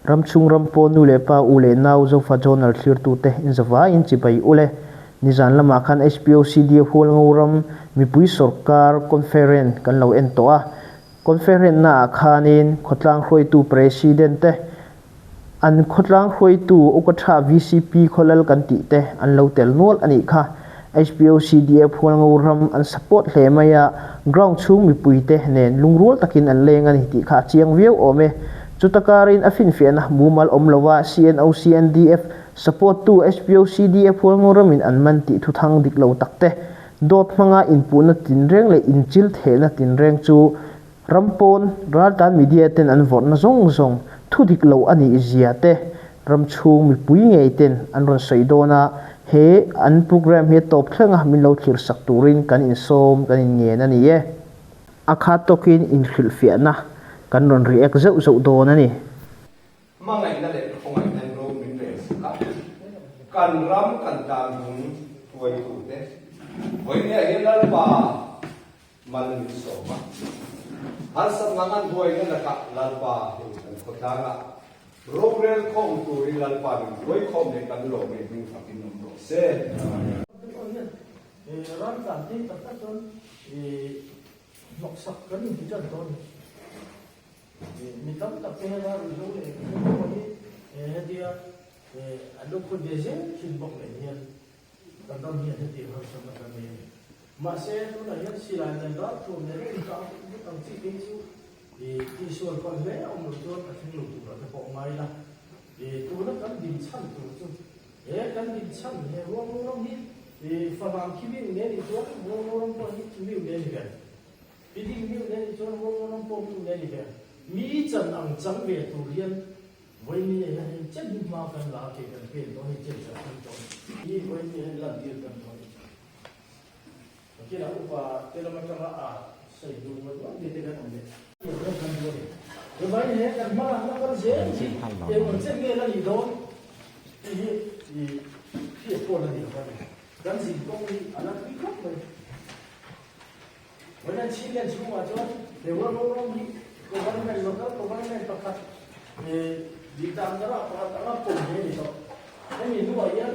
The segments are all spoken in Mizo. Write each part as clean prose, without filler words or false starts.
Ramchhung ram pawn nu leh pa u leh nau Zofa Journal thlirtute inzavaiin chibai u le. Nizan lamah khan HPOCD Hualngo ram mipui sawrkar conference kan lo en tawh a. Conference naah khanin khawtlang hruaitu President te, an khawtlang hruaitu Ukatha VCP khawlal kan tih te an lo tel nual a nih kha. HPOCDF Hualngo ram an support hle mai a, ground chhung mipuite nen lungrual takin an leng a ni tih kha a chiang viau awm e. Chuta karin a finfiahna mumal awm lova CNOCNDF support tu HPOCDF Hualngo ramin an man tih thuthang dik lo tak te, dawt hmanga inpuhna tinreng leh inchil thehna tinreng chu ram pawn raltlan media ten an vawrhna zawng zawng thu dik lo a nih zia te ram chhung mipui ngei ten an rawn sawi dawn a, he an program hi a tawp thleng a min lo thlir sak turin kan insawm kan inngen a ni e. A khat tawkin inhrilhfiahna kan rawn react zeuh zeuh dawn a ni. Hmangaihna leh khawngaihna in ro min rel sak a, kan ram kan tan lung hruaitute vawinia hian Lalpa mal min sawm a, harsatna ngan buaina lakah Lalpa hei kan khawtlangah rorel khawm turin Lalpa min hruai khawm leh kan lawm e hming fakin awm rawh se. Ram tlan te tak tak chuan hnawksak kan inti tan tawh a ni. Mi tam tak te hian a ruihhlo leh engkim pawh hi hetia an lo khawih ve zel thin bawk nen hian kan ram hian hetiang harsatna kan nei a ni. Mahse tunah hian silai nen ralthuam nen a inkah vek ang chi te hi chu tihsual palh hle awm loh chuan a thleng lo turah te pawh ngai ila. Tuna kan din chhan tur chu he kan din chhan he ruangro ram hi favang khi mi nen nih chuan ruangro ram pawh hi mi nen ni ve. I ding miu nen nih chuan ruangro ram pawh miu nen ni ve. Mi chan ang chang ve tur hian vawiin hian hei chen hi hma kan la a ke kan pen dawn hei chen chan kan tawn hi vawiin hian lantir kan dawn a ni. Pakina upa te lam atanga a sawi duh ngawt ngawt mi te kan awm leh. Tur ram kan duh a ni. Chuvangin he kan hmalakna kal zel hi eng ang chen nge la nih dawn tih hi i hriat pawh la ni lo a ni. Kan zin kawng hi a la tui khawp mai. Vawiin Chinland chhungah chuan he World Ram hi government, local government pakhat dihdan darah pakhat anga pawm hi a ni tawh. Hemi hnuah hian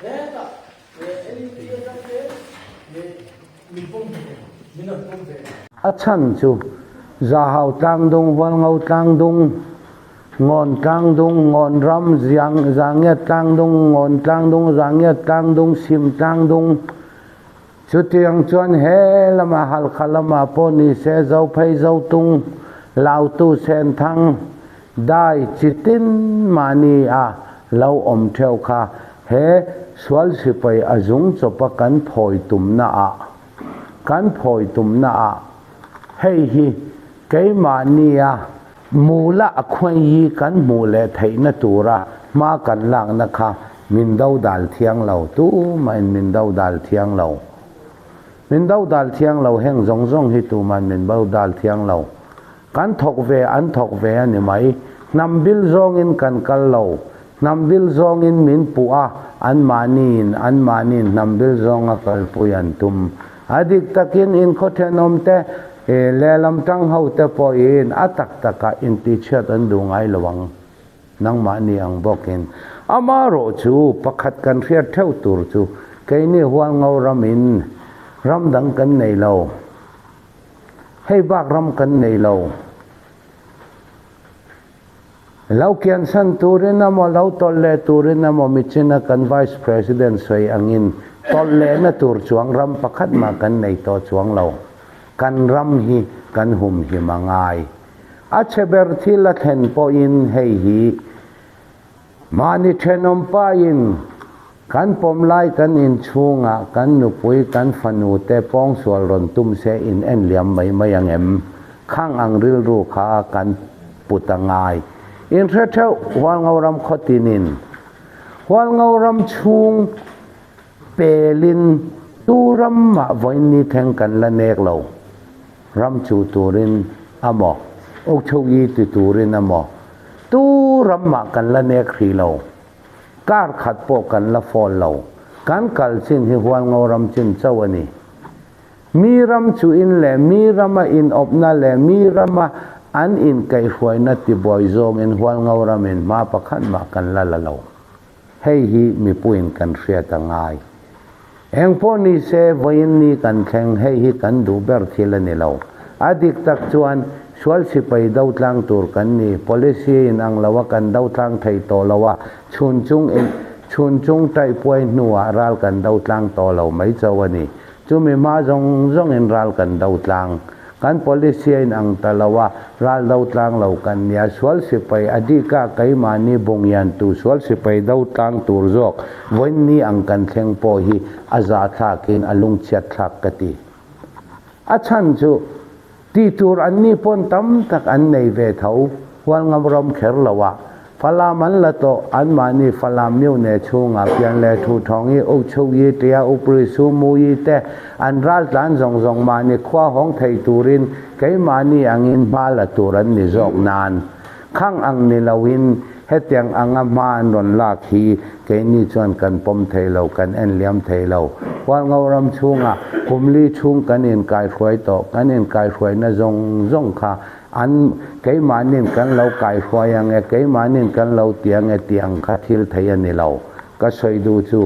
hetah NUP atang te min pawm ve em? Min rawn pawm ve em? A chhan chu Zahau tlangdung, Hualngo tlangdung, Ngawn tlangdung, Ngawn ram, Zangiat tlangdung, Ngawn tlangdung, Zangiat tlangdung, Sim tlangdung, Chutiang chuan he lama Halkha lamah pawh ni se Zophei Zotung, Lautu Senthang, Dai chi tin mahni a lo awm theuh kha he sual sipai a zung chawpa kan phawi tumna ah kan phawi tumna ah hei hi keimahni a mula a khuai hi kan hmuh leh theihna tura hma kan lakna kha min dodal thiang lo, tumahin min dodal thiang lo. Min dodal thiang lo heng zawng zawng hi tumahin min dodal thiang lo. Kan thawk ve an thawk ve a ni mai. Hnam bil zawngin kan kal lo. Hnam bil zawngin min puh a, anmahniin anmahniin hnam bil zawnga kalpui an tum. A dik takin inkhaw thenawmte lehlam tang hote pawhin a tak takah intihchhiat an duh ngai lo ang. Nangmahni ang bawkin. Amaherawh chu pakhat kan hriat theuh tur chu keini Hualngo ramin ram dang kan nei lo. Hei bak ram kan nei lo. Lo kiansan turin emaw, lo tawlh leh turin emaw michina kan Vice President sawi angin tawlh lehna tur chuang ram pakhat mah kan nei tawh chuang lo. Kan ram hi kan humhim a ngai. A chhe ber thil a thlen pawhin hei hi mahni thenawmpain kan pawm lai kan inchhungah kan nupui kan fanu te pawngsual rawn tum se in en liam mai mai ang em? Khang ang rilru kha kan put a ngai. Inhre theuh Hualngo ram khawtinin Hualngo ram chhung pelin tu ram mah vawiin ni thleng kan la nek lo. Ram chu turin a maw, Ukchhuki ti turin a maw, tu ram mah kan la nek hrih lo. Kar khat pawh kan la fawl lo. Kan kal chin hi Hualngo ram chin chauh a ni. Mi ram chu in leh mi rama inawpna leh mi rama An inkaihhruaina tibuai zawngin Hualngoramin hma pakhat mah kan la la lo. Hei hi mipuiin kan hriat a ngai. Eng pawh ni se, vawiin ni kan thleng, hei hi kan duh ber thil a ni lo. A dik tak chuan, sual sipai do tlang tur kan ni, policy in ang lo a kan do tlang thei tawh lo a, chhun chung in chhun chung taihpuai hnuah ral kan do tlang tawh lo mai chauh a ni. Chumi hma zawng zawngin ral kan do tlang. Kan policy a inang ta lo a, ral do tlang lo kan nia. Sual sipai a dika keimahni bungian tu sual sipai do tlang tur zawk vawiinni ang kan thleng pawh hi a zahthlakin a lungchhiat thlak ka ti. A chhan chu tih tur anni pawn tam tak an nei ve tho, Hualngam ram kher lo ah Falam an la tawh, anmahni Falam myo ne chhungah pian leh thu thawng i u chhuk i tia u pri su mu i te an raltlan zawng zawng mahni khua hawng thei turin keimahni angin hma la tur an ni zawk nan khang ang ni loin hetiang anga hma an rawn lak hi keini chuan kan pawm thei lo, kan en liam thei lo. Hualngo ram chhungah kumli chhung kan inkaihruai tawh, kan inkaihruaina zawng zawng kha An, keimahnin kan lo kaihruai ang e, keimahnin kan lo ti ang e tih ang kha thil thei a ni lo. Ka sawi duh chu,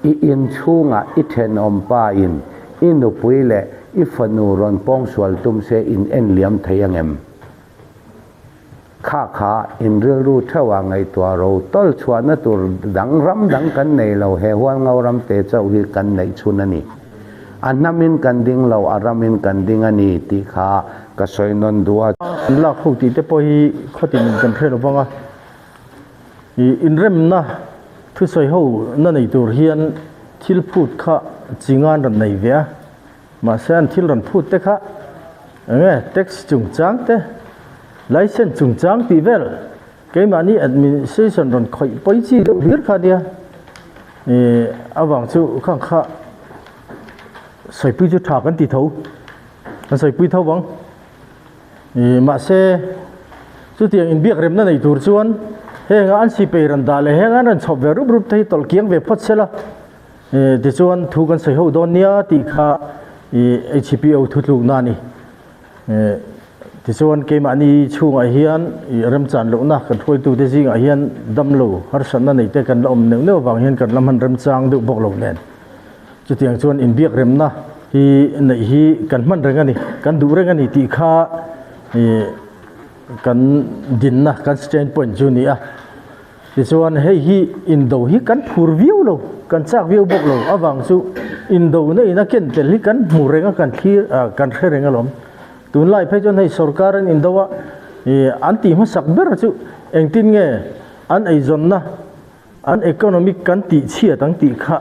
i inchhungah i thenawm pa in i nupui leh i fanu rawn pawngsual tum se in en liam thei ang em? Kha kha in rilru theuhah ngaihtuah ro tawl chhuahna tur dang ram dang kan nei lo, he Hualngo ram te chauh hi kan neih chhun a ni. A hnamin kan ding lo, a ramin kan ding a ni tih kha ka sawi nawn duh a. An lak ho tih te pawh hi khawtin in kan hre lo vang a, ih inremna thusawi ho na nei tur hian thil phut kha chi ngan rawn nei ve a, mahse an thil rawn phut te kha eng nge tax chungchang te, license chungchang tih vel Keimahni administration rawn khawih pawi chi deuh hlir kha nia, ih avang chu khang kha sawipui chu tha kan ti tho, kan sawipui tho vang. Ih mahse chutiang inbiak remna nei tur chuan heng a an sipei rawn dah leh heng an rawn chhawp ve rup rup te hi tawlh kiang ve phawt sela, ih tichuan thu kan sawi ho dawn nia tih kha ih HPO thutlukna a ni. Tichuan keimahni chhungah hian remchan lohna kan hruaitute zingah hian damlo harsatna neite kan la awm neuh neuh avang hian kan la hman remchang deuh bawk lo nen. Chutiang chuan inbiak remna hi neih hi kan hman reng a ni, kan duh reng a ni tih kha kan dinna kan stand point chu a ni a. Tichuan hei hi indo hi kan phur viau lo, kan chak viau bawk lo avang chu indo na ina ken tel hi kan hmu reng a, kan thlir ah kan hre reng alawm. Tunlai phei chuan hei sorkar an indo a, ih an tih hmasak ber chu engtin nge an eizawnna, an economic kan tih chhiat ang tih kha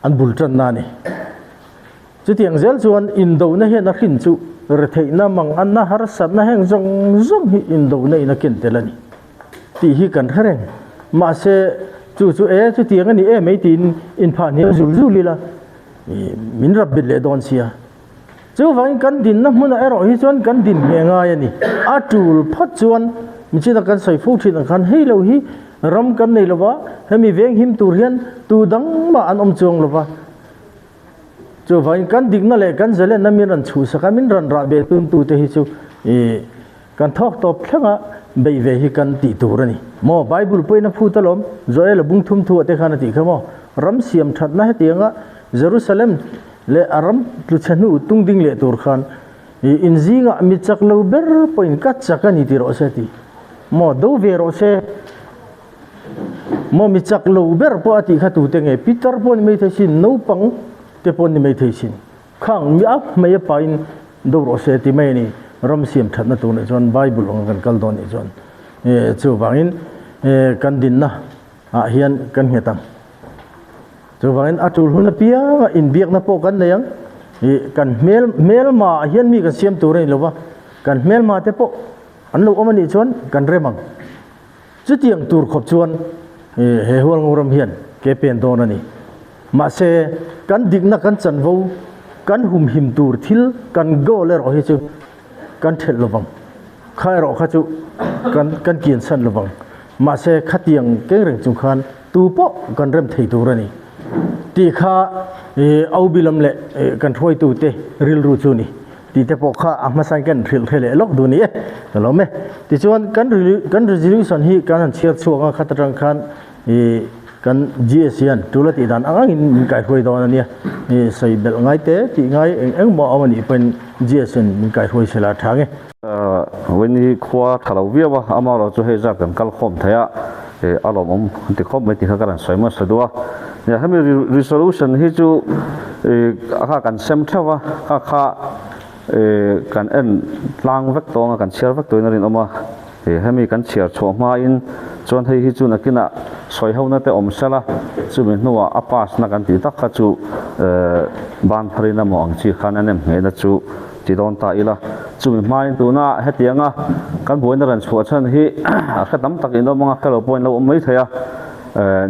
an bul tanna a ni. Chutiang zel chuan indona hian a hrin chu retheihna, manganna, harsatna heng zawng zawng hi indona in a ken tel a ni tih hi kan hre reng. Mahse, chu chu e, chutiang a ni em ei tiin inphah hniam zul zul ila min rap bet leh dawn sia. Chuvangin kan dinna hmunah erawh hi chuan kan din ngheh ngai a ni. A tul phawt chuan michina kan sawi fo thin ang khan hei lo hi ram kan nei lova, hemi veng him tur hian tu dang mah an awm chuang lova. Chuvangin kan dikna leh kan zalenna min rawn chhuhsak a, min rawn rah beh tumtute hi chu ih kan thawk tawp thleng a, beih ve hi kan tih tur a ni. Maw Bible pawhin a phut alawm, Joel-a bung thum thu ah te khan a tih kha maw, ram siam thatna hetianga Jerusalem leh a ram tlu chhe hnu tung ding leh tur khan ih in zingah mi chak lo ber pawhin ka chak a ni ti rawh se a ti. Maw do ve rawh se. Maw mi chak lo ber pawh a tih kha tute nge? Pitar pawh ni mai thei sin, naupang te pawh ni mai thei sin. Khang mi a hmei a pain do rawh se ti mai a ni. Ram siam thatna tur nih chuan Bible anga kan kal dawn nih chuan chuvangin kan dinna ah hian kan nghet ang. Chuvangin a tul hun apianga inbiakna pawh kan nei ang. Kan hmel hmelma ah hian mi kan siam tur a ni lova, kan hmelma te pawh an lo awm a nih chuan kan rem ang. Chutiang tur khawp chuan he Hualngoram hian ke pen dawn a ni. Mahse, kan dikna kan chanvo, kan humhim tur thil kan goal erawh hi chu kan thelh lovang. Kha erawh kha chu kan kan kiansan lovang. Mahse, khatiang keng reng chung khan tu pawh kan rem thei tur a ni tih kha Aubi lam leh kan hruaitute rilru chu a ni. Tih te pawh kha a hmasain kan hrilh hre leh lawk duh ni e, ka lawm e. Tichuan kan kan resolution hi kan han chhiar chhuak a, khat atang khan ih kan GS hian tul a tih dan ang angin min kaihruai dawn a nia. Ih sawi belh ngai te tih ngai eng eng maw a awm a nih pawhin GS hian min kaihruai se la tha nge. Vawiin hi khua tha lo viau a, amaherawhchu chu hei zat kan kal khawm thei a, ih a lawmawm an ti khawp mai tih kha ka rawn sawi hmasa duh a. Nia hemi resolution hi chu ih a kha kan sem theuh a, kha kha ih kan en tlang vek tawng a, kan chhiar vek turin a rinawm a, ih hemi kan chhiar chhuah hmain chuan hei hi chu nakinah sawi ho na te awm sela, chumi hnuah a pass na kan tih tak kha chu eh ban pharin emaw ang chi khan a nem nghehna chu ti dawn ta ila. Chumi hmain tuna hetianga kan buaina rawn chhuah chhan hi a hre tam tak in awm ang a, hre lo pawhin lo awm mai thei a.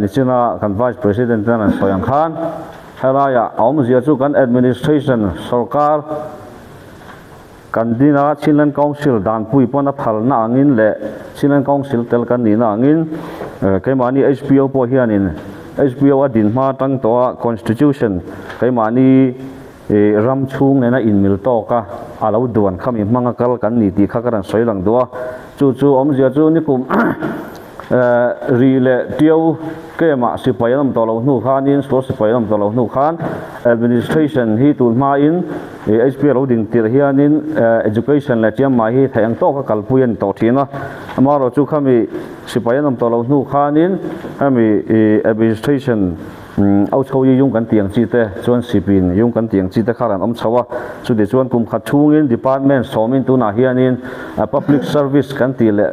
Nichina kan Vice President ten an sawi ang khan helaiah a awmzia chu kan administration sorkar kan dina Chinland Council danpui pawn a phalna angin leh Chinland Council tel kan nihna angin keimahni HPO pawh hianin HPO a din hma atang tawha Constitution keimahni ram chhung nena inmil tawka a lo duan kha mi hmanga kal kan ni tih kha ka rawn sawi lang duh a. Chu chu awmzia chu nikum ri leh tiu kemah sipai an awm tawh loh hnu khanin sual sipai an awm tawh loh hnu khan administration hi tun hmain HP a lo ding tirh hianin education leh chiammai hi theih ang tawka kalpui a ni tawh thin a. Amaherawhchu khami sipai an awm tawh loh hnu khanin hemi administration Au chho hi yung kan tih ang chi te chuan sipin yung kan tih ang chi te kha ran awm chho a, chuti chuan kum khat chhungin department sawmin tunah hianin public service kan tih leh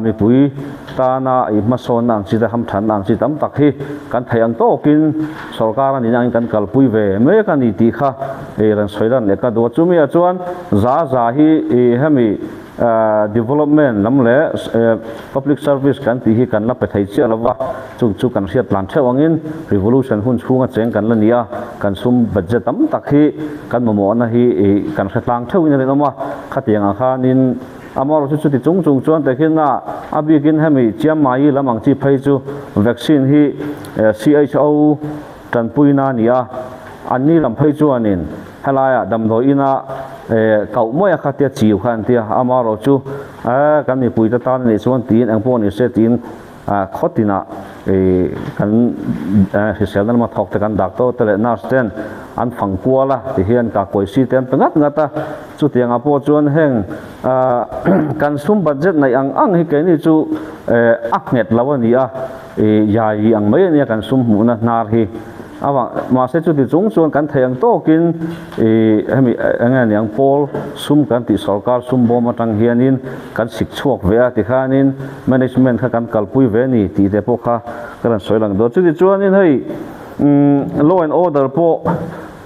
mipui tana i hmasawnna ang chi te hamthanna ang chi tam tak hi kan theih ang tawkin sorkar a nihna angin kan kalpui ve mek a ni tih kha rawn sawi lan leh ka duh a, chumi ah chuan za za hi hemi Development lam leh public service kan tih hi kan la pe thei chiah lova, chung chu kan hriat tlan theuh angin revolution hun chhunga cheng kan la ni a, kan sum budget tam tak hi kan mamawhna hi kan hre tlang theuhin a rinawm a, khatiang ah khanin amaherawhchu chuti chung chung chuan tehkhin a a bikin hemi Chiangmai lam ang chi phei chu vaccine hi CHO tanpuina a ni a, anni lam phei chuanin Helaiah damdawi ina koh mai a kha tia chiu kha an ti a, amaherawh chu kan mipuite tan a nih chuan tiin eng pawh ni se tiin khaw tinah kan hriselna lama thawk te kan doctor te leh nurse ten an fang kual a ti hian kakuaisi te an pe ngat ngat a, chutiangah pawh chuan heng kan sum budget neih ang ang hi keini chu a nghet lo a ni a, yai ang mai a nia kan sum hmuhna hnar hi. Avang, mahse chuti chung chuan kan theih ang tawkin ih hemi eng nge niang pawl sum kan tih sorkar sum bawm atang hianin kan sik chhuak ve a tikhanin management kha kan kalpui ve a ni tih te pawh kha ka rawn sawi lang dawn. Chuti chuanin hei umm law and order pawh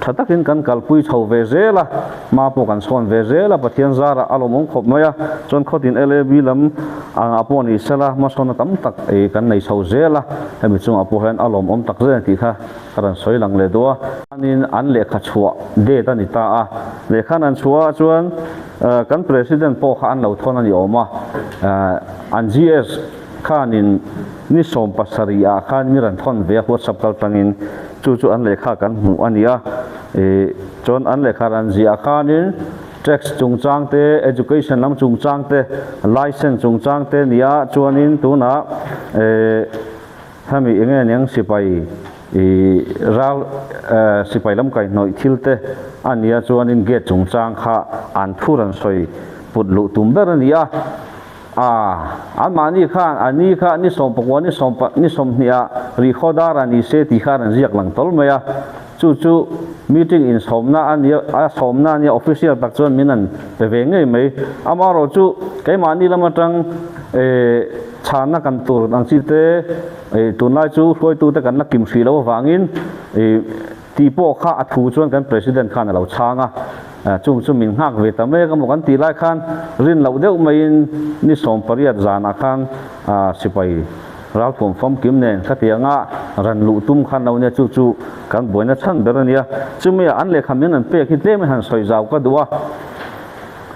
tha takin kan kalpui chho ve zel a, hma pawh kan chhawn ve zel a, Pathian zarah a lawmawm khawp mai a, chuan khawtin LAB lam angah pawh ni sela hmasawnna tam tak ih kan nei chho zel a, hemi chungah pawh hian a lawmawm tak zel a ni tih kha ka rawn sawi lang leh duh a. Chuanin an lehkha chhuah date a ni ta a, lehkha an chhuah ah chuan kan President pawh kha an lo thawn a ni awm a, an GS khanin ni 70 ah khan mi rawn thawn ve a WhatsApp kal tangin chu chu an lehkha kan hmuh a ni a, ih chuan an lehkha rawn ziah khanin tax chungchang te, education lam chungchang te, license chungchang te ni a, chuanin tunah eh hemi eng nge niang sipai ih ral eh sipai lam kaihhnawih thil te a ni a, chuanin gate chungchang kha an thu rawn sawi put luh tum ber a ni a. A, anmahni khan a ni kha ni 19 ni sawm ni 20 ah rihkhaw dar a ni se tih kha an ziak lang tawl mai a. Chu chu meeting insawmna a nia, a sawmna a nia official tak chuan min an pe ve ngei mai. Amaherawh chu keimahni lam atang eh chhanna kan tur ang chi te eh tunlai chu hruaitute kan la kim hrih loh avangin eh Tih pawh kha a thu chuan kan President khan a lo chhang a, chung chu min nghak ve ta mek a maw kan tih lai khan rin loh deuh maiin ni 18 zanah khan sipai ralthuam famkim nen khatianga ran luh tum khan lo nia chu chu kan buaina chhan ber a nia. Chumi ah an lehkha min an pek hi tlem in han sawi zau ka duh a.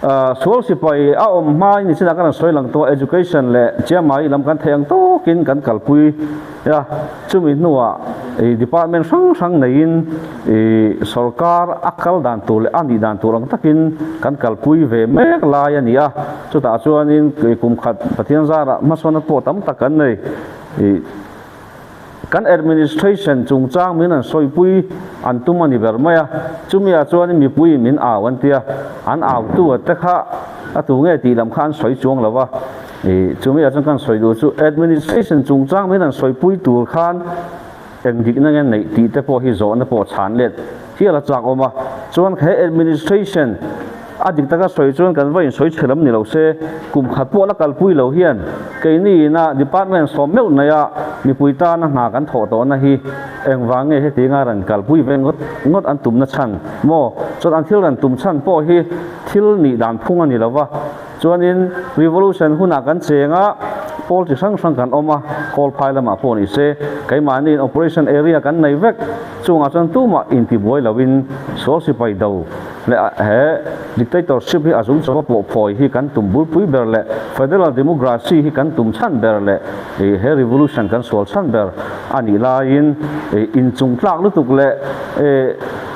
Sual sipai a awm hmain nichinah kan rawn sawi lang tawh a, education leh chiamai lam kan theih ang tawkin kan kalpui a, chumi hnuah department hrang hrang neiin sorkar a kal dan tur leh a nih dan tur ang takin kan kalpui ve mek lai a ni a, chutah chuanin kum khat Pathian zarah hmasawnna pawh tam tak kan nei. Kan administration chungchang min an sawipui an tum a ni ber mai a, chumi ah chuan mipui in min au an tia, an au tu a te kha a tu nge tih lam kha an sawi chuang lo va, ih chumi ah chuan kan sawi duh chu administration chungchang min an sawipui tur khan eng dikna nge neih tih te pawh hi zawhna pawh chhan let hial a chak awm a, chuan he administration A dik taka sawi chuan kan va insawi chhe lam ni lo se, kum khat pawh la kalpui lo hian keini ina department sawm meuh naia mipui tana hna kan thawh tawhna hi engvang nge heti anga rawn kalpui ve ngawt ngawt an tumna chhan maw? Chuan an thil rawn tum chhan pawh hi thil nih dan phung a ni lo va, chuanin revolution hunah kan cheng a, pawl chi hrang hrang kan awm a, kawlphai lamah pawh ni se keimahniin operation area kan nei vek, chungah chuan tumah intibuai loin sual sipai do. Leh he dictatorship hi a zung chawpa pawh phawi hi kan tum bulpui ber leh federal democracy hi kan tum chhan ber leh he revolution kan sual chhan ber a nih laiin inchung tlak lutuk leh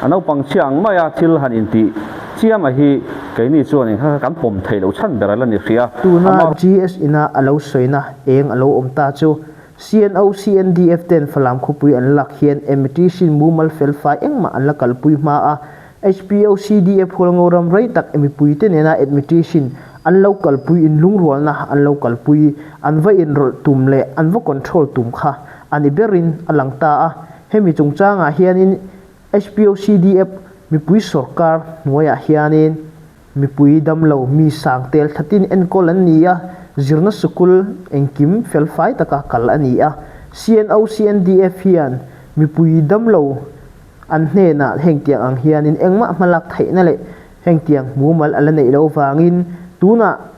a naupang chhia ang maia thil han intih chiam a hi keini chuan in kha kan pawm theih loh chhan ber a la ni hrih a. Tuna GS ina a lo sawina eng a lo awm ta chu CNO, CNDF ten Falam khawpui an lak hian METC mumal felfai engmah an la kalpui hma a, HPO, CDF Hualngo ram rei tak mipuite nena admitation an lo kalpui inlungrualna an lo kalpui, an va inrawlh tum leh an va control tum kha a ni berin a lang ta a. Hemi chungchangah hianin HPO, CDF mipui sawrkar hnuaiah hianin mipui damlo mi sang tel thatin enkawl an ni a, zirna sikul engkim felfai taka kal a ni a. CNO, CNDF hian mipui damlo An hnenah hengtiang ang hianin engmah hmalak theihna leh hengtiang mumal a la neih loh vangin tunah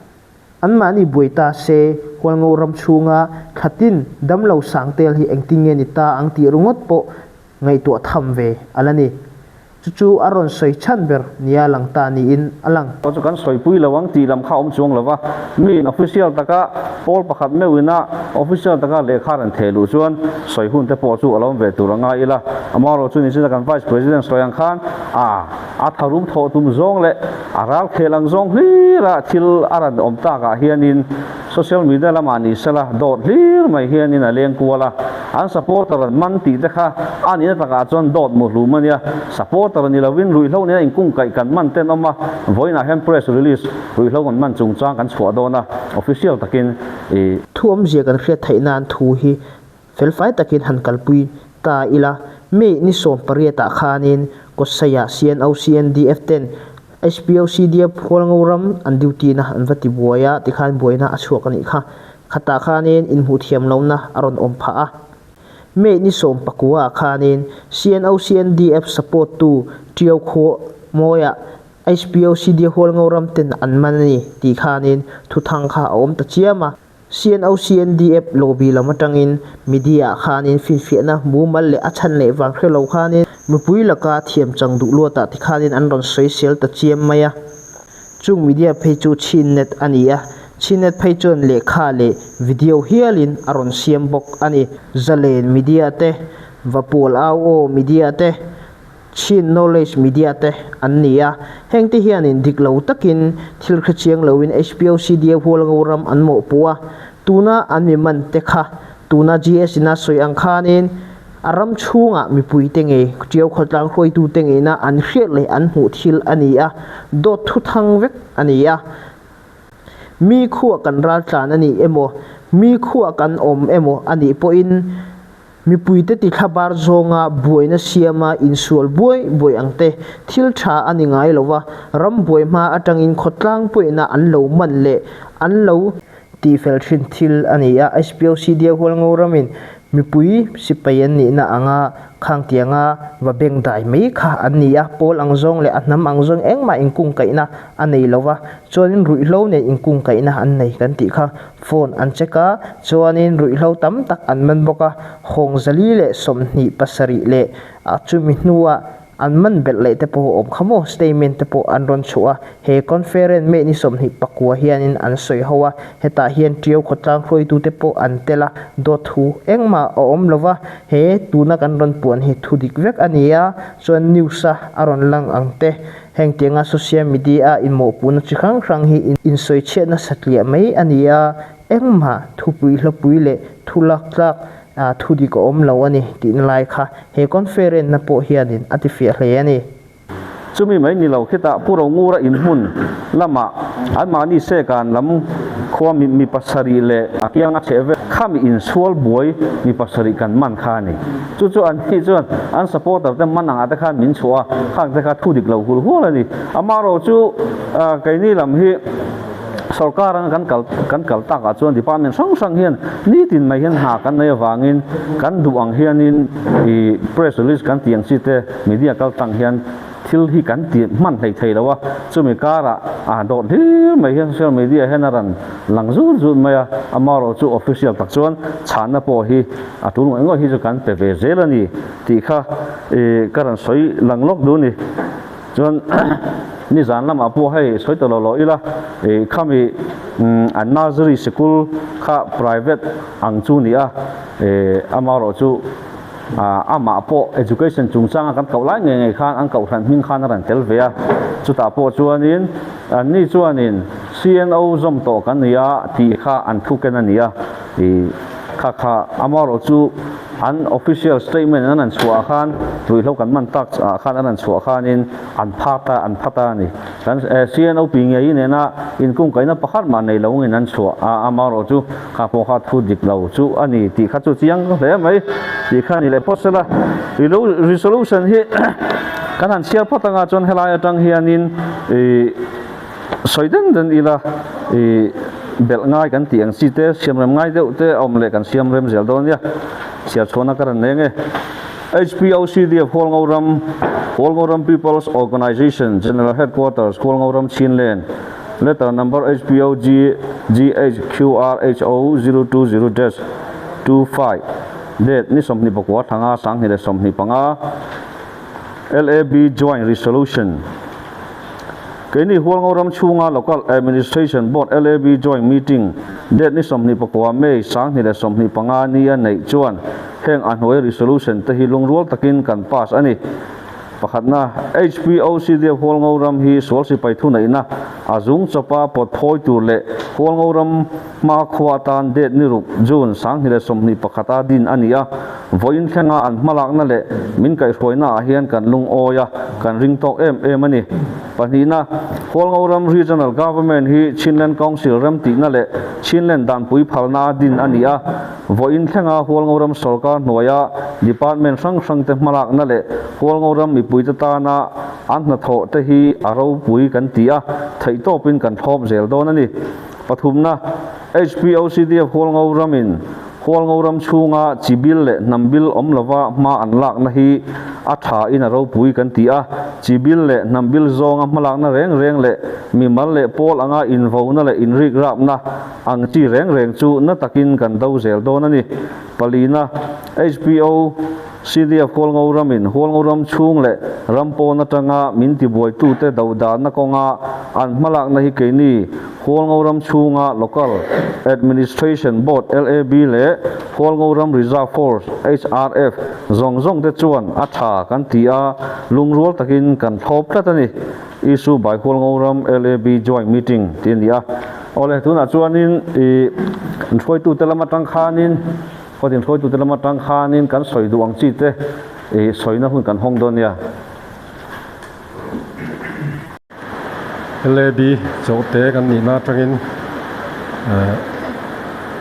anmahni buai ta se Hualngo ram chhunga thlatin damlo sang tel hi engtin nge ni ta ang tih ringawt pawh ngaihtuah tham ve a la ni. Chu chu a rawn sawi chhan ber nia lang ta niin a lang. Aw chu kan sawipui lo ang tih lam kha a awm chuang lo va, miin official taka pawl pakhat meuhina official taka lehkha rawn theh luh chuan sawi hun te pawh chu a lo awm ve tur a ngai ila. Amaherawh chu nichina kan Vice President sawi ang khan a a tharum thawh tum zawng leh a ral khel ang zawng hlira thil a rawn awm takah hianin social media lamah ni sela dawt hlir mai hianin a leng kual a, an supporter an man tih te kha a nihna takah chuan dawt mu hlum a nia. Supporter ni lovin ruihhlo nena inkungkaih kan man ten awm a, vawiinah hian press release ruihhlo kan man chungchang kan chhuah dawn a, official takin i. Thu awmzia kan hriat theih nan thu hi felfai takin han kalpui ta ila, May ni 18 ah khanin Kawtsaia CNO CNDF ten HPO CDF Hualngo ram an duty na an va ti buai a tikhan buaina a chhuak a nih kha. Khatah khanin inhmuh thiam lohna a rawn awm phah a. May ni 19 ah khanin CNO CNDF support tu Tiau Khaw Mawiah HPO CDF Hualngo ram ten an man a ni tih khanin thuthang kha a awm ta chiam a. CNO CNDF lobby lam atangin media ah khanin finfiahna mumal leh a chhan leh vang hre lo khanin mipui laka thiam chang duh luatah ti khanin an rawn sawi sel ta chiam mai a. Chung media phei chu Chinnet a ni a, Chinnet phei chuan lehkha leh video hialin a rawn siam bawk a ni. Zalen media te, Vapual Au Aw media te, Chin Knowledge Media te an ni a, hengte hianin dik lo takin thil hre chiang loin HPOCDA Hualngo ram an mawhpuh a, tuna an mi man te kha tuna GS ina sawi ang khanin a ram chhungah mipui te ngei Tiau khawtlang hruaitu te ngeina an hriat leh an hmuh thil a ni a, dawt thu thang vek a ni a. Mi khuah kan raltlan a ni emaw, mi khuah kan awm emaw a nih pawhin, Mipuite tithlabar zawnga buaina siama insual buai buai ang te, thil tha a ni ngai lo va, ram buai hma atangin khawtlang pawihna an lo man leh an lo tihfel thin thil a ni a. SPOCDA Hualngo ramin mipui sipai an nihna anga khangtianga va beng dai mai kha an ni a, pawl ang zawng leh a hnam ang zawng engmah inkungkaihna a nei lo va, chuanin ruihhlo nen inkungkaihna an nei kan tih kha Phone an check a, chuanin ruihhlo tam tak an man bawk a, hawng 427 leh a chumi hnuah An man belh leh te pawh a awm kha maw? Statement te pawh an rawn chhuah a, he conference May ni 24 hianin an sawi ho a, hetah hian Tiau khawtlang hruaitute pawh an tel a, dawt thu engmah a awm lo va, he tuna kan rawn puan hi thu dik vek a ni a, chuan news a a rawn lang ang te, heng tianga social media a inmawhpuhna chi hrang hrang hi insawi chhiatna satliah mai a ni a, engmah thupui hlawpui leh thu lak tlak thu dik a awm lo a ni tihna lai kha he conference-na pawh hianin a tifiah hle a ni. Chumi mai ni lo khitah Pu Rongura inhmun lamah anmahni Sekan lam khua mi pasarih leh a kianga chheh vel khami insual buai mi pasarih kan man kha a ni. Chu chu an ni chuan an supporter te man angah te khan min chhuah a, khang te kha thu dik lo hul hual a ni. Amaherawhchu chu keini lam hi Sorkar anga kan kal kan kal takah chuan department hrang hrang hian nitin mai hian hna kan nei avangin kan duh ang hianin ih press release kan tih ang chi te media kal tlang hian thil hi kan ti hman hlei thei lo a, chumi karah a dawt hlir mai hian social media hian a rawn lang zut zut mai a, amaherawh chu official tak chuan chhanna pawh hi a tul ngawih ngawih hi chu kan pe ve zel a ni tih kha ih ka rawn sawi lang lawk duh a ni. Chuan nizan lamah pawh hei sawi ta lo lo ila ih khami an nursery sikul kha private ang chu ni a ih amaherawh chu amah pawh education chungchanga kan koh lai ngei ngei khan an kohhran hming khan a rawn tel ve a chutah pawh chuanin anni chuanin C_N_O zawm tawh kan ni a tih kha an thu ken a ni a ih kha kha amaherawh chu. An official statement an han chhuah ah khan ruihhlo kan man tak ah khan an han chhuah khanin an phat a, an phat a a ni. Kan CNOP ngei nena inkungkaihna pakhat mah nei lo ngin an chhuah a, amaherawh chu kha pawh kha thu dik lo chu a ni tih kha chu chiang hle mai tih kha a ni leh phawt sela. Resolution hi kan han chhiar phawt anga chuan helai atang hianin ih Sawi den den ila i belh ngai kan tih ang chi te, siamrem ngai deuh te a awm leh kan siamrem zel dawn nia. Chhiar chhuahna ka rawn nei ange. HPOCDF Hualngoram, Hualngoram People's Organisation, General Headquarters, Hualngoram Chinland, Letter Number HPOGGHQRHO 020 dash 25, Date ni 24 thanga 2025, LAB Joint Resolution. Keini Hualngo ram chhunga Local Administration Board, LAB, Joint Meeting date ni 29 May 2025 nia neih chuan heng a hnuai resolution te hi lungrual takin kan pass a ni. Pakhatna, HPOCD Hualngo ram hi sual sipai thuneihna a zung chawpa pawt phawi tur leh Hualngo ram hma khua atan date ni ruk June 2021 a din a ni a, Vawiin thlenga an hmalakna leh min kaihhruaina ah hian kan lungawi a, kan ring tawk em em a ni. Pahnihna, Hualngoram Regional Government hi Chinland Council remtihna leh Chinland danpui phalna a din a ni a. Vawiin thlenga Hualngoram sawrkar hnuaia department hrang hrangte hmalakna leh Hualngoram mipuite tana an hnathawh te hi a ropui kan ti a, theihtawpin kan thlawp zel dawn a ni. Pathumna, HPOCDF Hualngoramin Hualngo ram chhunga chi bil leh hnam bil awm lova hma an lakna hi a tha in a ropui kan ti a, chi bil leh hnam bil zawnga hmalakna reng reng leh mimal leh pawl anga invona leh inrikrapna ang chi reng reng chu na takin kan do zel dawn a ni. Palina, HPO, CDF Hualngo ramin Hualngo ram chhung leh ram pawn atanga min tibuaitute do danna kawnga an hmalakna hi keini Hualngo ram chhunga Local Administration Board, LAB, leh Hualngo ram Reserve Force, HRF, zawng zawng te chuan a tha kan ti a, lungrual takin kan thlawp tlat a ni. Issue by Hualngo ram LAB Joint Meeting tih a ni a. Awle, tunah chuanin ih hruaitute lam atang khanin Kawtin hruaitute lam atang khanin kan sawi duh ang chi te ih sawina hun kan hawng dawn nia. LAB chawhte kan nihna atangin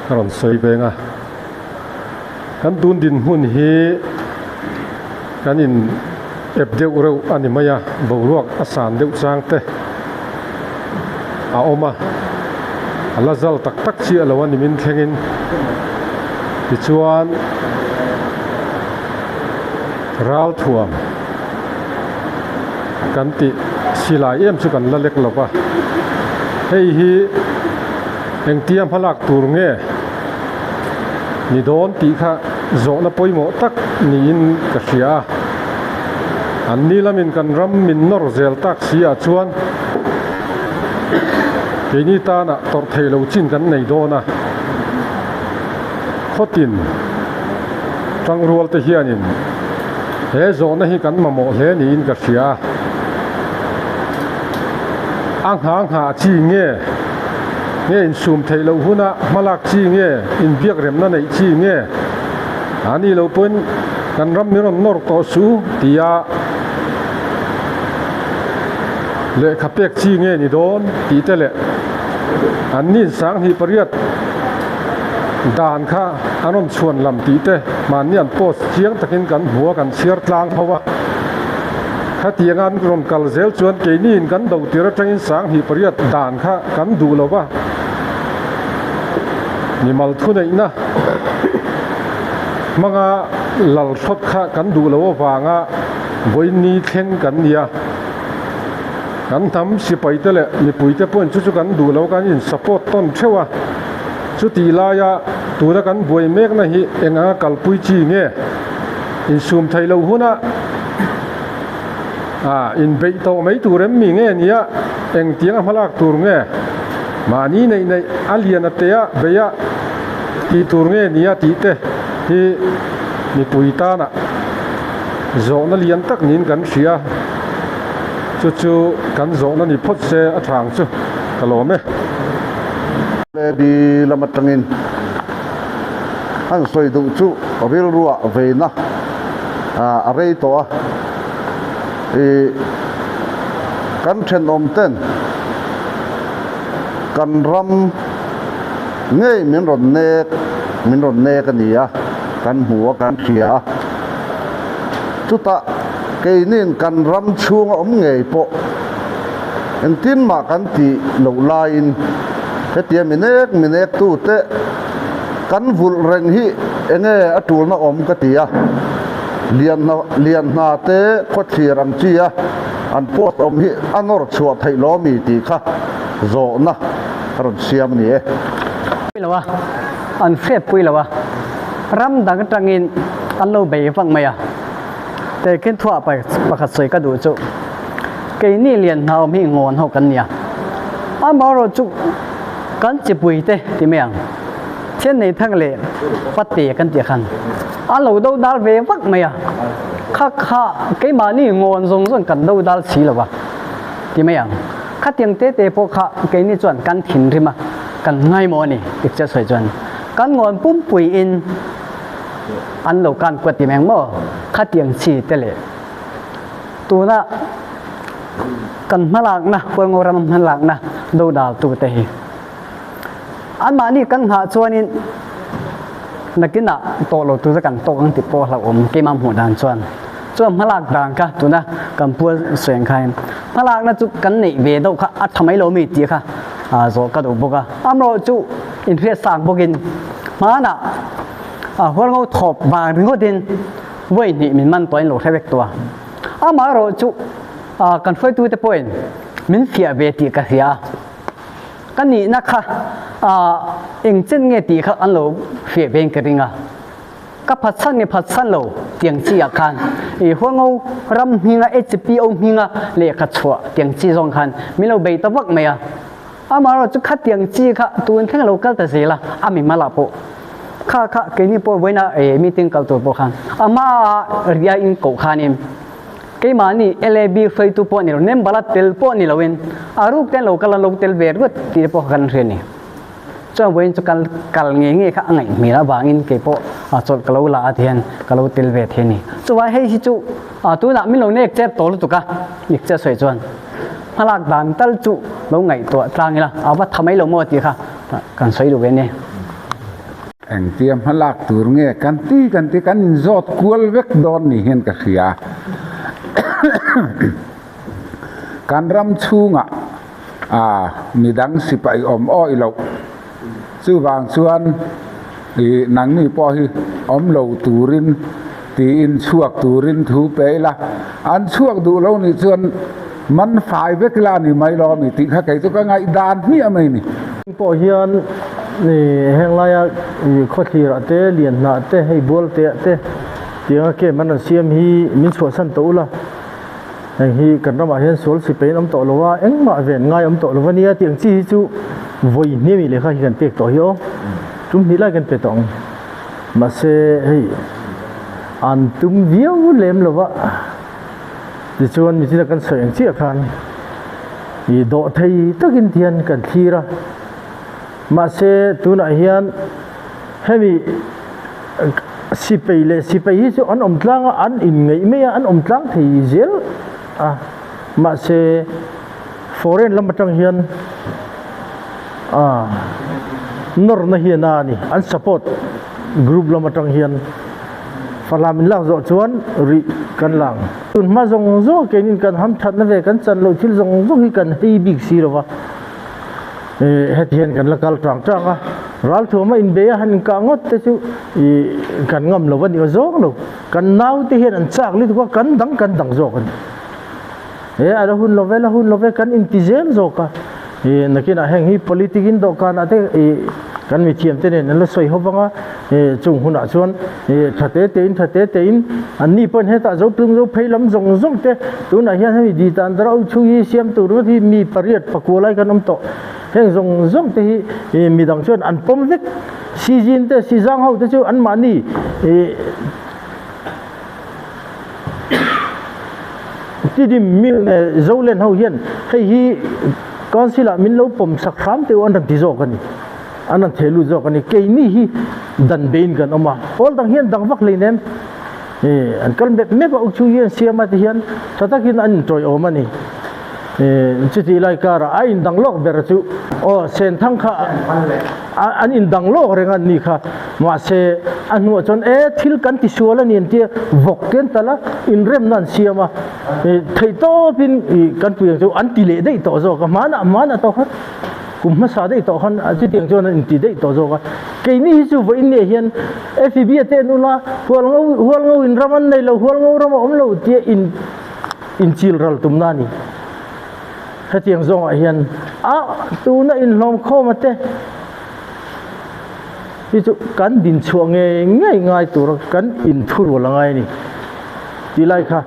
ka rawn sawi veng a. Kan tun dinhmun hi kan in ep deuh reuh a ni mai a, boruak a san deuh chang te a awm a, a la zal tak tak chiah lo a ni min thlengin. Tichuan ralthuam. Kan tih silai em chu kan la lek lo va, hei hi engtia hmalak tur nge ni dawn tih kha zawhna pawimawh tak niin ka hria a. An ni lamin kan ram min nawr zel tak si ah chuan keini tana tawrh theih lo chin kan nei dawn a. Khawtin tangrual te hianin he zawhna hi kan mamawh hle niin ka hria a. A nghah nghah chi nge? Nge insum theih loh huna hmalak chi nge? Inbiak remna neih chi nge? A nih loh pawhin kan ram min rawn nawr tawh su tia lehkha pek chi nge ni dawn tih te leh an nin sanghnih pariat dan kha an rawn chhuan lam tih te mahni an post chiang takin kan hmu a, kan chhiar tlang tho a. Khatianga an rawn kal zel chuan keiniin kan do tir atangin sanghnih pariat dan kha kan duh lo va, mimal thuneihna hmanga lal hrawt kha kan duh lo avanga vawiin thleng kan ni a. Kan hnam sipaite leh mipuite pawhin chu chu kan duh lo kan in support tawn theuh a. Chutih laia tuna kan buai mekna hi eng anga kalpui chi nge insum theih loh huna inbeih tawh mai tur em mi nge nia engtianga hmalak tur nge mahni neih neih a lian a tea beih a tih tur nge nia tih te hi mipui tana zawhna lian tak niin kan hria chu chu kan zawhna ni phawt se a thang chu ka lawm e. Lady lam atangin an sawi duh chu rilruah veina a rei tawh a, ih kan thenawm ten kan ram ngei min rawn nek min rawn nek a ni a, kan hmu a kan hria a, chutah keinin kan ram chhunga awm ngei pawh engtin mah kan tih loh laiin hetia mi nek mi nek tute kan vulh reng hi enge a tulna awm ka ti a, lian lian hna te khawthlir ang chi a an post awm hi a nawr chhuah theih lo ami tih kha zawhna a rawn siam a ni e. Pui lo a, an hriat pui lo a, ram dang atangin an lo bei vak mai a, tehkhin thuah pakhat sawi ka duh chu keini lian hna awm hi ngawn ho kan nia, amaherawhchu chu kan chipui te ti mai ang. Thian nei thang leh pate kan tih khan an lo do dal ve vak mai a, kha kha keimahni ngawn zawng zawng kan do dal si lo a ti mai ang. Khatiang te te pawh kha keini chuan kan thinrim a, kan ngaimawh a ni tik che sawi chuan kan ngawn pumpui in an lo kan kuat ti mai ang maw khatiang chi te leh tuna kan hmalakna Hualngo ram hmalakna do dal tu te hi. Anmahni kan nghah chuanin nakinah tawh lo tur kan tawk ang tih pawh hlauhawm keimah hmuh dan chuan chuan hmalak dan kha tuna kan pual sawi ang khain hmalakna chu kan neih ve deuh kha a tha mai lo mi tih kha zawh ka duh bawk a amaherawh chu inhriat sang bawkin hmanah hualngo thawp vang ringawtin vawi hnih min man tawhin lo hre vek tawh a amaherawh chu kan hruaitute pawhin min fiah ve tih ka hria a. Ka nihna kha eng chen nge tih kha an lo hriat ve in ka ring a, ka phatsan nge phatsan lo tiang chi ah khan i Huango ram hminga HPO hminga lehkha chhuah tiang chi zawng khan min lo bei ta vak mai a, amaherawh chu khatiang chi kha tun thleng a lo kal ta zel a, a mimal ah pawh kha kha keini pawh vawiina meeting kal tur pawh khan a hma a ria in koh khanin Keimahni LAB hruaitu pawh ni lo, member a tel pawh ni loin a ruk te an lo kal a, lo tel ve ringawt tih te pawh kha kan hria a ni. Chuan vawiin chu kal kal ngei ngei kha a ngaih hmel avangin kei pawh a chawlh ka lo la a ti hian ka lo tel ve thei a ni. Chuvang hei hi chu tunah min lo nek chep tawh lutuk a, nik che sawi chuan hmalak dan tal chu lo ngaihtuah tlang ila a va tha mai lo maw tih kha kan sawi duh ve a ni. Engtia hmalak tur nge kan ti kan ti kan inzawt kual vek dawn ni hian ka hria. Kan ram chhungah ah midang sipai awm awih loh chuvang chuan ih nangni pawh hi awm lo turin tiin chhuak turin thu pe ila an chhuak duh lo nih chuan man fai vek ila a ni mai lo ami tih kha kei chu ka ngaihdan hmiah mai a ni. Pawh hian heng laia khawthlir ah te lian hnah te hei bual te ah te tianga camp an rawn siam hi min chhuahsan tawh ula. Heng hi kan ramah hian sual sipai an awm tawh lo a, engmah ven ngai awm tawh lo a nia tih ang chi hi chu vawi hniami lehkha hi kan pek tawh hi aw. Tum hnih lai kan pe tawh ang. Mahse hei an tum viau lem lo va, tichuan michina kan sawi ang chiah khan ih dawh thei takin ti hian kan thlir a. Mahse tunah hian hemi Sipai leh sipai hi chu an awm tlang a, an inngeih mai a, an awm tlang thei zel a. Mahse foreign lam atang hian ah nawrna hi a na a ni. An support group lam atang hian Falam in lak zawh chuan rih kan lang. Tun hma zawng zawng a keinin kan hamthatna ve kan chan loh thil zawng zawng hi kan hei bik si lo va. Heti hian kan la kal tang tang a, ralthuam a inbei a han inkah ngawt te chu ih kan ngam lo a ni aw zawng lo, kan naute hian an chak lutuk a, kan dang kan dang zawk a ni. He a la hun lo ve la hun lo ve kan inti zel zawk a, ih nakinah heng hi politic in dawhkanah te ih kan mithiam te nen an la sawi ho vang a, ih chung hunah chuan ih tha te te in tha te te in an ni pawhin hetah zo tlung zo phei lam zawng zawng te tunah hian hemi di tan dara u chhung hi siam tur ringawt hi mi pariat pakua lai kan awm tawh heng zawng zawng te hi ih midang chuan an pawm vek sizin te sizang ho te chu an mahni ih tidim mi zolen ho hian hei hi council ah min lo pawm sak hram teh u an rawn ti zawk a ni. An rawn theh lut zawk a ni. Keini hi dan beiin kan awm a, pawl dang hian dang vak hlei nem. Ih an kal mep mep a, u chu hi an siam a ti hian tha takin an intawiawm a ni. Ih chutih lai karah a indang lawk ber chu aw Senthang kha an indang lawk reng a ni kha. Mahse a hnuah chuan e thil kan ti sual a ni an tia vawk te an talh a, inremna an siam a. Ih theihtawpin ih kan pui ang chu an ti leh daih tawh zawk a, hmanah hmanah tawh kha. Kum hmasa daih tawh khan chutiang chuan an inti daih tawh zawk a. Keini hi chu vawiin nia hian FEB a te an ula, hualngo hualngo in ram an nei lo, hualngo ram a awm lo tia in inchil ral tumna a ni. Hetiang zawngah hian a tuna inhlawm khawm a te hi chu kan dinchhuah ngei ngei ngai tura kan inthurual a ngai a ni. Tih lai kha.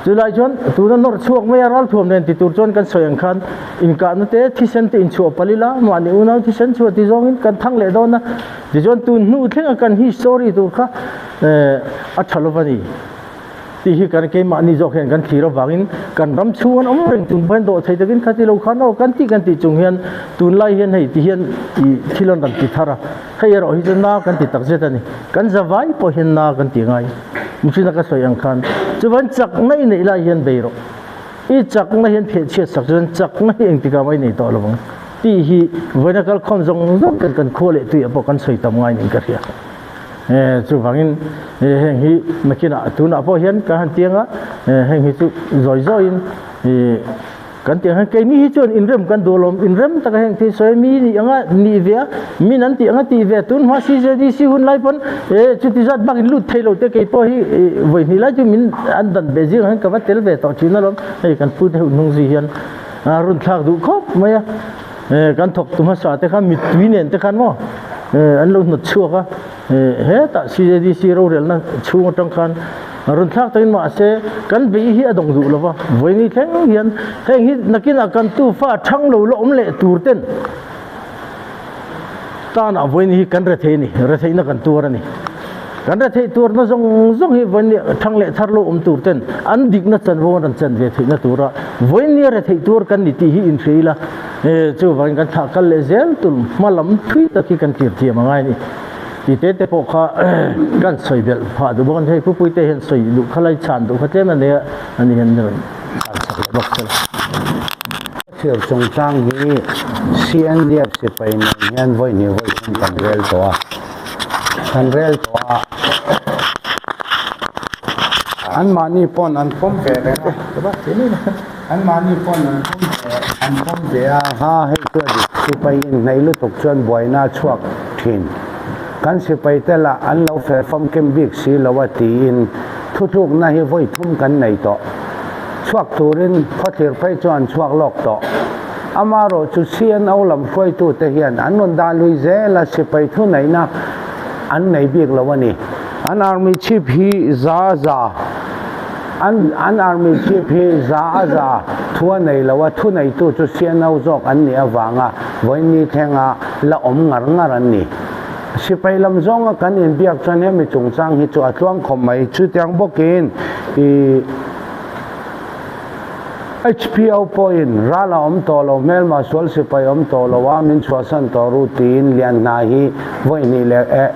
Chu lai chuan tuna nawr chhuak mai a ralthuam nen ti tur chuan kan sawi ang khan inkahna te thisen te inchhuah palh ila mahni unau thisen chhuah ti zawngin kan thang leh dawn a. Tichuan tun hnu thlenga kan history tur kha a tha lova ni tih hi kan keimahni zawk hian kan thlir avangin kan ram chhung an awm reng chung pawhin dawh thei takin kha ti lo khan aw kan tih kan tih chung hian tunlai hian hei ti hian ih thil an rawn ti thar a. Hei erawh hi chu na kan ti takzet a ni. Kan zavai pawh hian na kan ti ngai. Mihringa ka sawi ang khan chuan chakna i neih lai hian bei rawh. I chakna hian pheh chhiat sak chuan chakna hi engtikah mah i nei tawh lo ang tih hi vawiina kalkhawm zawng zawng ten kan khua leh tuiah pawh kan sawi tam ngai niin ka hria. Chuvangin heng hi nakinah tunah pawh hian kan han tiang a, heng hi chu zawi zawiin Kan tih ang hian keini hi chuan inrem kan duh alawm, inrem taka heng thil sawi mi nih anga nih ve a, min an tih anga tih ve tun hma CJDC hun lai pawn e chuti zat bak in lut thei lo te kei pawh hi vawi hnih lai chu min an dan ve zing ang hian ka va tel ve tawh thin alawm, hei kan pu te hun hnung zui hian a run thlak duh khawp mai a, e kan thawk tu hmasa te khan mittui nen te khan maw e an lo hnawt chhuak a. Hetah CJDC rorelna chhung atang khan rawn thlak takin mahse kan beih hi a dawng duh lova, vawiini thleng hian heng hi nakinah kan tufa thang lo la awm leh tur ten tanah vawiini hi kan rethei a ni, retheihna kan tuar a ni. Kan retheih tuarna zawng zawng hi vawiini thang leh thar lo awm tur ten an dikna chanvo an rawn chan ve theihna tura vawiini retheih tuar kan ni tih hi inhria ila, chuvangin kan thlah kal leh zel tur hma lam thui tak hi kan tir thiam a ngai a ni. Ti te te pawh kha kan sawi belh phah duh bawk a ni. Hei Pupui te hian sawi duh kha lai chhan duh kha tlem a nia a ni hian rawn chhan sak leh bawk se la. Thir chungchang hi CNDF sipai nen hian vawi hnih vawi thum kan rel tawh a, kan rel tawh a, anmahni pawn an pawm ve reng a, anmahni pawn an pawm ve an pawm ve a, ha hei chu a dik, sipai inhnaih lutuk chuan buaina a chhuak. thin. Kan sipai te lah an lo fel famkim bik si lo a tiin thutlukna hi vawi thum kan nei tawh. Chhuak turin khawthlir phei chuan chhuak lawk tawh. Amaherawh chu CNO lam hruaitute hian an rawn dah lui zel a sipai thuneihna an nei bik lo a ni. An army chief hi za za. An an army chief hi za a za thu a nei lo a, thu neitu chu CNO zawk an nih avanga vawiin thlenga la awm ngar ngar an ni. Sipai lam zawnga kan inbiak chuan hemi chungchang hi chu a tluang khawp mai. Chutiang bawkin i HPO pawhin ral a awm tawh lo, hmelma sual sipai awm tawh lo a, min chhuahsan tawh ru tiin Lianhna hi vawi hnih leh eh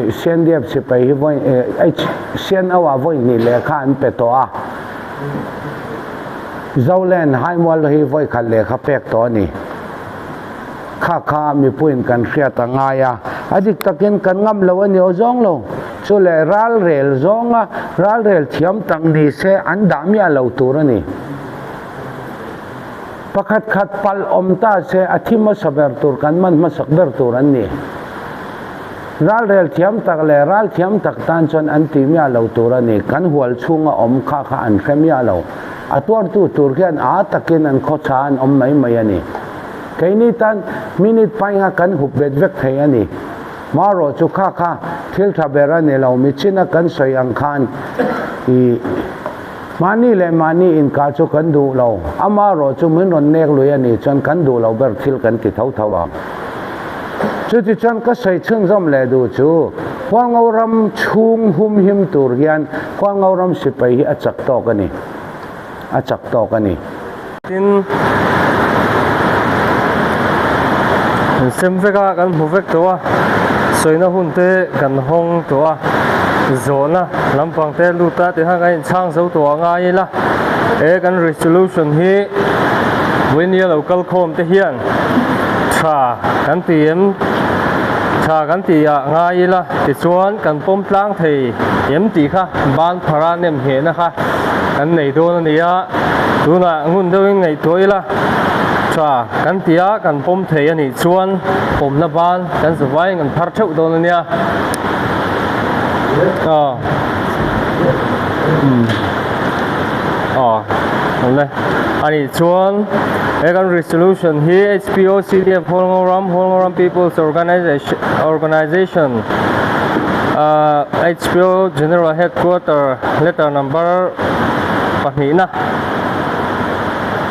CNDF sipai hi vawi eh CNO ah vawi hnih lehkha an pe tawh a, Zoland Haimual hi vawi khat lehkha pek tawh a ni. Kha kha mipuiin kan hriat a ngai a, a dik takin kan ngam lo a ni aw zawng lo. Chu leh ralrel zawnga ralrel thiam tak ni se an dah miah lo tur a ni. Pakhat khat palh awm ta se a thi hmasa ber tur kan man hmasak ber tur an ni. Ralrel thiam tak leh ral thiam tak tan chuan an ti miah lo tur a ni. Kan hual chhunga awm kha kha an hre miah lo. A tuartu tur hian a takin an khawchha an awm mai mai a ni. Keini tan minute painga kan hup bet vek thei a ni. Marawh chu kha kha thil tha ber a ni lo, michina kan sawi ang khan i mahni leh mahni inkah chu kan duh lo, amarawh chu min rawn nek lui a nih chuan kan duh lo ber thil kan ti tho tho ang. Chuti chuan ka sawi chhunzawm leh duh chu Hualngo ram chhung humhim tur hian Hualngo ram sipai hi a chak tawk a ni, a chak tawk a ni. Tin, kan sem vek a, kan hmu vek tawh a, sawina hun te kan hawng tawh a, zawhna lampang te lut a tikhan kan inchhang zo tawh a ngai ila, he kan resolution hi vawinia lo kal khawm te hian tha kan ti em, tha kan ti ah ngai ila tichuan kan pawm tlang thei em tih kha ban phara nem nghehna kha kan nei dawn a ni a. Tunah ngun deuhin ngaihtuah ila tha kan ti a, kan pawm thei a nih chuan pawmna ban kan za vaiin kan phar theuh dawn a nia. Aw umm aw awm e. A nih chuan he kan resolution hi HPOCDF Hualngoram Hualngoram People's Organization Organization ah HPO General Headquarter letter number Pahnihna,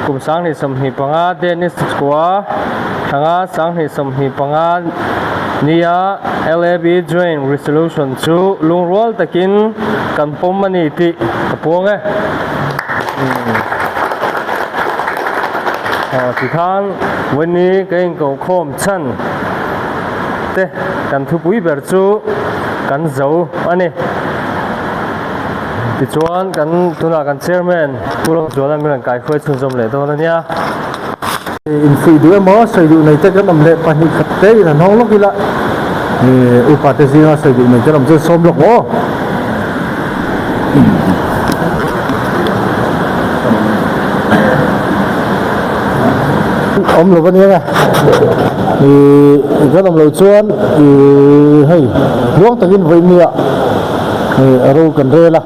Kum 2025 Dennis Chua thanga 2025 nia LAB Joint Resolution chu lungrual takin kan pawm a ni tih ka puang e. Tikhan vawiini ka inkohkhawm chhan te kan thupui ber chu kan zo a ni. Tichuan kan tunah kan chairman Pu Lawmzuala min rawn kaihruai chhunzawm leh dawn a nia. Infuih duh emaw sawi duh nei te kan awm leh pahnih khat te in han hawng lawk ila upa te zinga sawi duh nei te an awm chuan sawm lawk maw. Awm lo a nia nge kan awm loh chuan hei tluang takin vawinia. A ro kan rel a,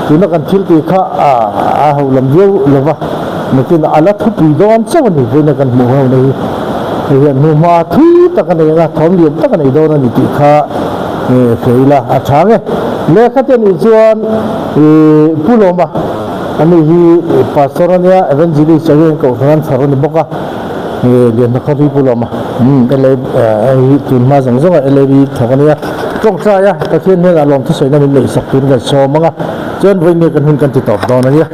tuna kan thil tih kha a ho lam viau lo va, nakin a la thupui dawn chauh a ni, vawiina kan hmuh ho na hi hei hian hnuhma thui tak a nei ang a, thawm lian tak a nei dawn a ni tih kha hre ila a tha nge. Lehkha te nih chuan Pu Lawma ani hi Pastor a nia, Evangelist a hian kohhran an chhar a ni bawk a, Lianhna hi Pu Lawma LAB tun hma zawng zawnga LAB thawk a nia. Tawngtai a, Pathian hnenah lawmthu sawina min neih sak turin kan sawm ang a, chuan vawiin nge kan hun kan ti tawp dawn a nia.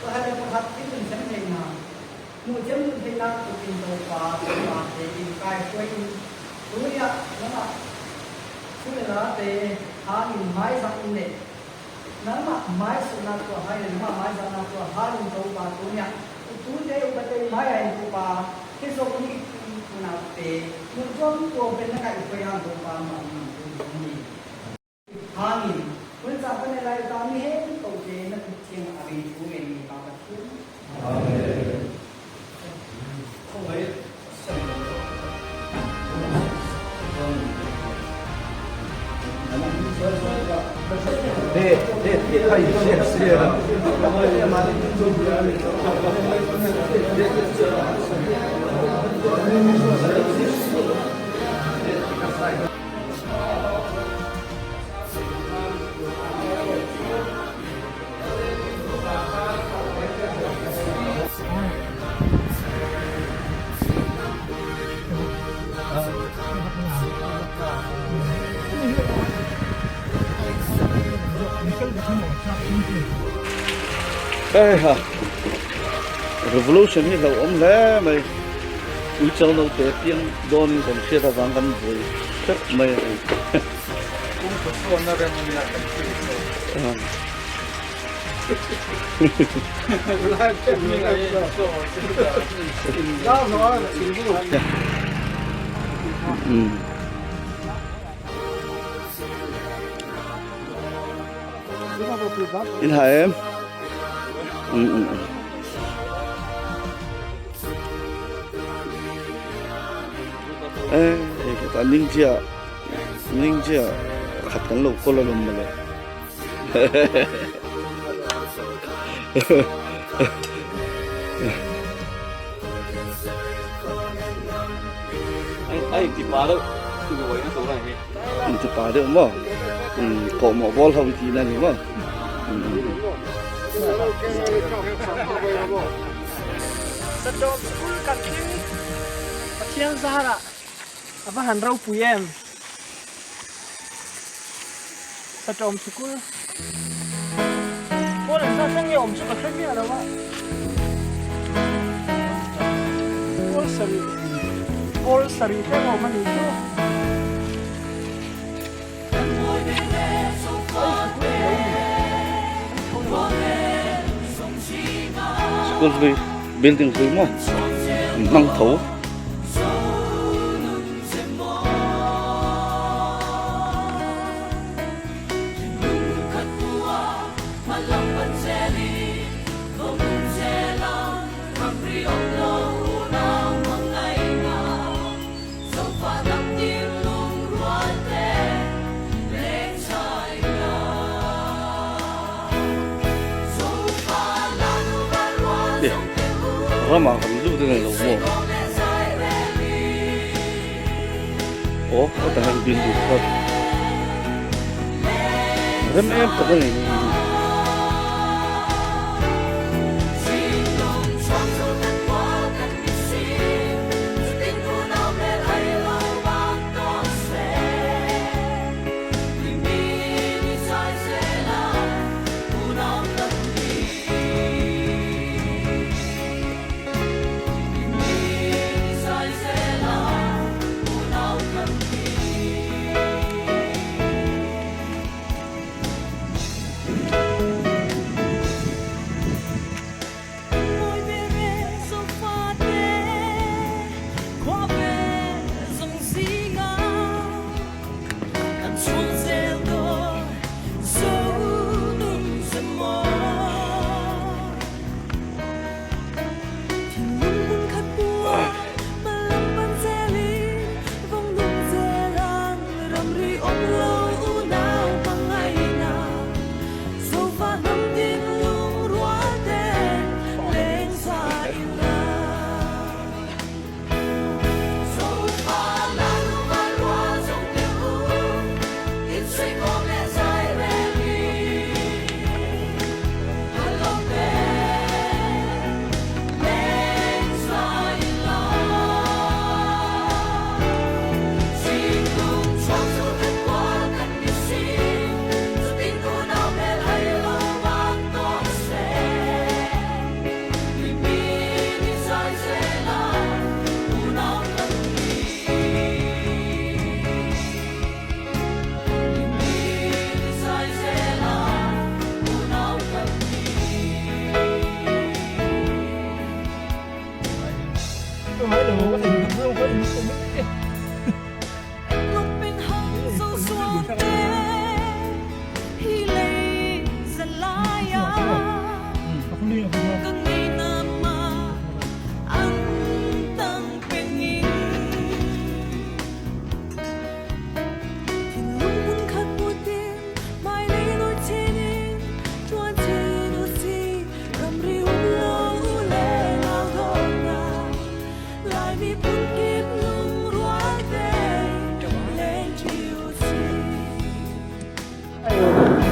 Pakhat le pakhat in kan sem thei hna. Hmuhthiam nun theihnak tuk in Bawipa Bawipa te in kai hruai in tuniah nangmah chungela te hang in hmaizah in le nangmah hmaisuhnak tuah hai le nangmah hmaizahnak tuah hal in Bawipa tuniah uktu te upa te hmaiah in pupa thisawk ni unau te hmuhtuam tuah pen na kai hruai hang Bawipa mah in tu ni. Hangin, hun ca kan nei lai ta mi he ko te na kut thiang a ring thu nge mi pa Pathian. Amen. Khawngaih sawi lo rawh. Heiha revolution hi hlauhawm hle mai ui chal no te piang dawnin kan hriat avang kan buai hrep mai a ni. In ha em? E ta ning chia ning chia khat kan lo kawl alawm mawle. Ai ti pa deuh in ti pa deuh maw kawh mawh bawl ho ti na ni maw Sachawm school kan thleng Pathian zara a va han ropui em. Sachawm school pawn an zat thleng nge awm chu ka hre miah lo a. Pawl sarih pawl sarih thleng awm a nih chu. School hlui building hlui maw hmang tho. Ramah kan lut a ni lo maw? Aw hetah hian building thar rem em tak a ni.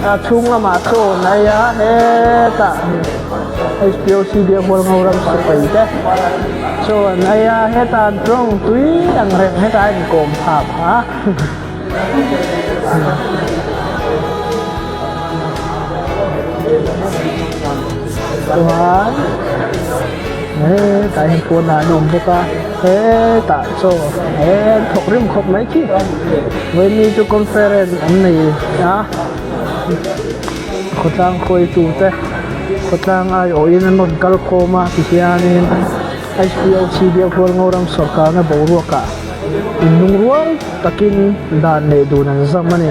A chhung lamah chaw an ei a hetah HPOC biak hual ngo ram sipai te chaw an ei a hetah an tawng tui ang reng hetah a inkawm phah phah a. Chuan hetah hian pawnah an awm bawk a hetah chaw he thawk rim khawp mai khi vawiin chu conference an nei a khawtlang hruaitu te khawtlang aiawhin an rawn kal khawm a tihianin H_P_O_C biak hual Ngoram sawrkarna boruakah. Inlungrual takin dan leh dun an zam a ni.